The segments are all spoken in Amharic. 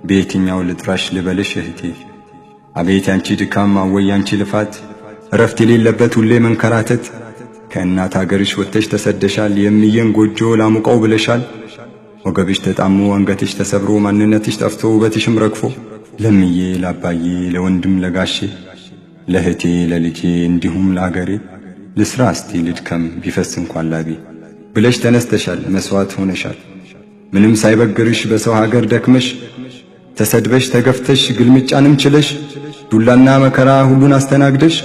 በየትኛው ልጥራሽ ልበልሽ እህቴ? አቤት ያንቺ ድካም፣ አወይ ያንቺ ልፋት፣ እረፍት የሌለበት ሁሌ መንከራተት። ከእናት አገርሽ ወጥተሽ ተሰደሻል፣ የእምዬን ጎጆ ላሙቀው ብለሻል። ወገብሽ ተጣሞ አንገትሽ ተሰብሮ ማንነትሽ ጠፍቶ ውበትሽም ረግፎ ለምዬ ላባዬ ለወንድም ለጋሼ ለእህቴ ለልጄ እንዲሁም ለአገሬ ልስራ እስቲ ልድከም ቢፈስ እንኳን ላቤ ብለሽ ተነስተሻል፣ መስዋዕት ሆነሻል። ምንም ሳይበግርሽ በሰው ሀገር ደክመሽ ተሰድበሽ ተገፍተሽ ግልምጫንም ችለሽ ዱላና መከራ ሁሉን አስተናግደሽ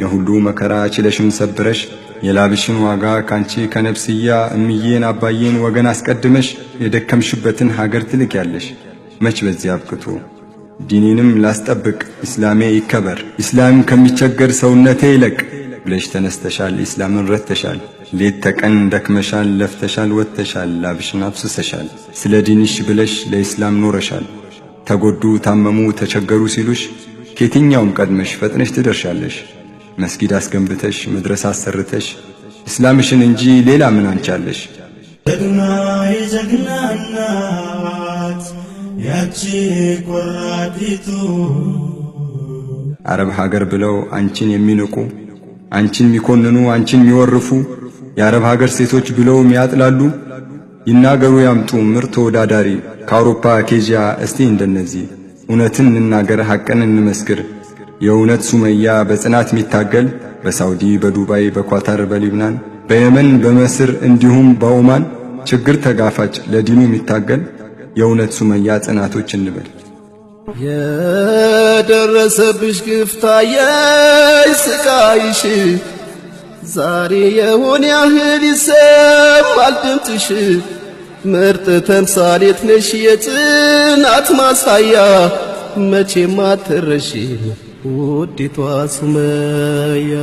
የሁሉ መከራ ችለሽም ሰብረሽ የላብሽን ዋጋ ካንቺ ከነፍስያ እምዬን አባዬን ወገን አስቀድመሽ የደከምሽበትን ሀገር ትልኪያለሽ። መች በዚህ አብቅቶ ዲኔንም ላስጠብቅ ኢስላሜ ይከበር ኢስላም ከሚቸገር ሰውነቴ ይለቅ ብለሽ ተነስተሻል። ኢስላምን ረድተሻል። ሌት ተቀን ደክመሻል፣ ለፍተሻል፣ ወጥተሻል፣ ላብሽን አፍስሰሻል። ስለ ዲንሽ ብለሽ ለኢስላም ኖረሻል። ተጎዱ፣ ታመሙ፣ ተቸገሩ ሲሉሽ ከየትኛውም ቀድመሽ ፈጥነሽ ትደርሻለሽ። መስጊድ አስገንብተሽ መድረሳ አሰርተሽ እስላምሽን እንጂ ሌላ ምን አንቻለሽ? ጀግና የጀግና እናት ያቺ ቆራጢቱ። አረብ ሀገር ብለው አንቺን የሚንቁ፣ አንቺን የሚኮንኑ፣ አንቺን የሚወርፉ፣ የአረብ ሀገር ሴቶች ብለው የሚያጥላሉ ይናገሩ ያምጡ ምርጥ ተወዳዳሪ ከአውሮፓ ከኤዥያ። እስቲ እንደነዚህ እውነትን እንናገር፣ ሐቅን እንመስክር። የእውነት ሱመያ በጽናት የሚታገል በሳውዲ፣ በዱባይ፣ በኳታር፣ በሊብናን፣ በየመን፣ በመስር እንዲሁም በኦማን ችግር ተጋፋጭ ለዲኑ የሚታገል የእውነት ሱመያ ጽናቶች እንበል። የደረሰብሽ ግፍ ታየኝ ስቃይሽ፣ ዛሬ የሆነ ያህል ይሰማል ድምፅሽ። ምርጥ ተምሳሌት ነሽ የጽናት ማሳያ፣ መቼም አትረሺ ውዲቷ ሱመያ።